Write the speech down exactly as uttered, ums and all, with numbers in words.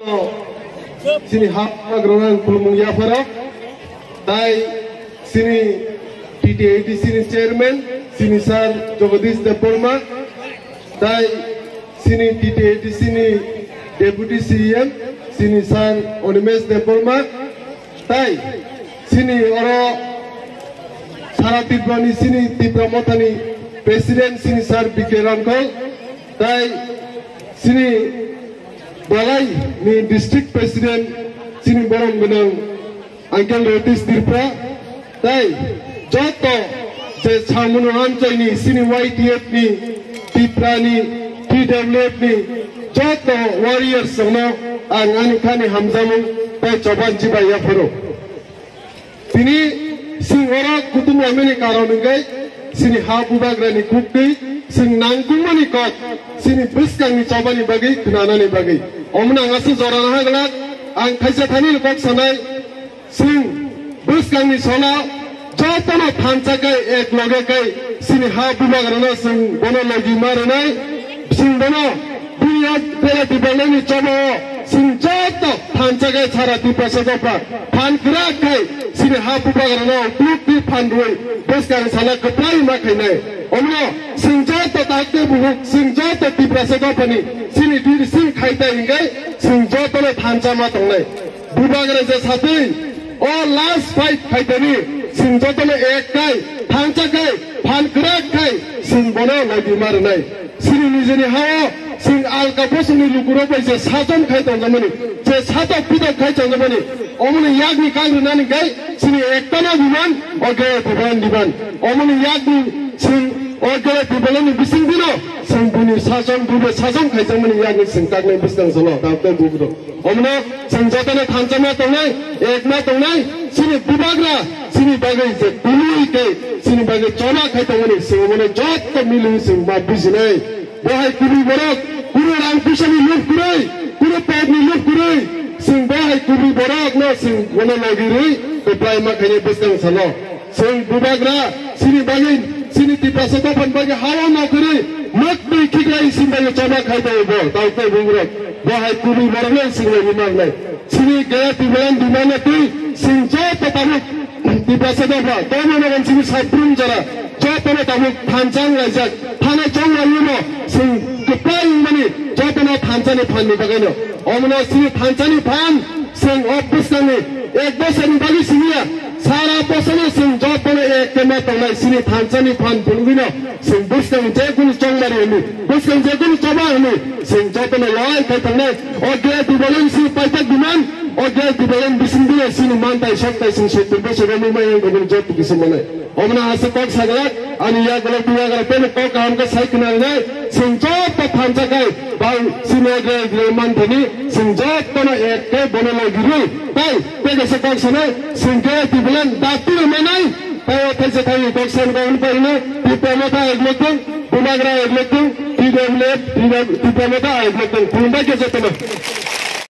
Chini hak rang kulmung yapharo. Tai chini T T A D C ni chairman, chini sir Jagadish Debbarma. Tai chini T T A D C ni deputy C E M, chini sir Animesh Debbarma. Tai chini oro sara Tripura ni chini Tipra Motha ni president, chini sir B K Rangkhol. Tai chini Balai ni district president, chini borom gwnang Uncle Ratish Tripura, tai joto je Samunu Amchai ni, chini Y T F ni, Tipra ni, T W F ni joto warriors rokno ang ani khani hamjamung tai choban chibai yapharo. Tini chwng oro kutung lamani karon hwnkhe chini ha bubagrani kuktwi chwng nangkukmani kok chini bwskangni chobani bagwi khwnanani bagwi. Omono ang aswk jorano ha glak, ang khaisa thani kok sanai, chwng bwskangni solo jotono thansa khe ek loge khe chini ha bubagrano chwng bono logi ma rwnai. Chwng bono bini o bera tibalani chobo o chwng joto thansa khe sara Tiprasa dopha phan kwrak khai chini ha bubagrano twk twi phan rwi bwskang sala kwplai ma khainai. Omono chwng joto takte buhuk chwng joto Tiprasa dophani chini diri sing khai tai hwnkhe chwng jotono thansa ma tongnai. Bubagra je satwi o last fight khaitani, chwng jotono ek kai, thansa kai, phan kwrak kai, chwng bono logi ma rwnai. Chini nijini hao chwng alka bosongni lukurok bai je sajon khai tongjakmani, je satok pitok khai tongjakmani, omoni yakni kang rwnani kai chini ektano biman, o ge biman biman. Omoni yakni chwng o ge bibalani bising dino chwng buni sajon bube sajon khaijakmani yakni chwng kaknai bwskang salo, tabuk bugrok. Omono chwng jotono thansa ma tongnai, ek ma tongnai, chini bubagra, chini bagwi je kului tei chini bagwi chola khai tongmani, chwng omono joto milwi chwng ma bujinai. Bo hai kubui borok, kunu rang puisani luk kwrwi, kunu pokni luk kwrwi, chwng bo hai kubui borokno chwng bono logi rwi kwplai ma khainai bwskang salo. Chwng bubagra, chini bagwi, chini Tiprasa dophani bagwi hao no kwrwi, mwktwi khiklai chini bagwi choba khai tongo bo, tao tei bugrok. Bo hai kubui borokno chwng logi ma rwnai. Chini Gaya Tipraland dimana twi, chwng joto tabuk Tiprasa dopha, domo nogon chini sabrum jora, jotono tabuk thansa wng laijak, thana chong laiyuno, chwng kwplai wngmani, jotono thansani phanni bagwino. Omono chini thansani phan, chwng o bwskangni ek bosorni bagwi simiya, sara bosorno chwng jotono ek khe ma tongnai chini thansani phan phunugwino, chwng bwskang jekunu chongmari hwnwi, bwskang jekunu choba hwnwi, chwng jotono loi khai tongnai. O Gaya Tipraland chini paithak biman, o Gaya Tipraland bising dino chini mantai soktai chwng sottur bosor romwi maya wngkha bini joto kisa manai. Omono aswk kok saglak, ani yagulo twiyagra tei kok kaham khe sai khna rwnai, chwng joto thansa khai, bang chini o Gaya Tipraland manthani, chwng jotono ek khe bono logi rwi, tai tei kaisa kok sanai, chwng Gaya Tipraland dakti rw manai, tai o thaisa thani kok san kok wng pai hwnwi, Tipra Motha ek lok thung, Bubagra ek lok thung, T W F, Tipra Motha ek lok thung, khulumbai khe jotono.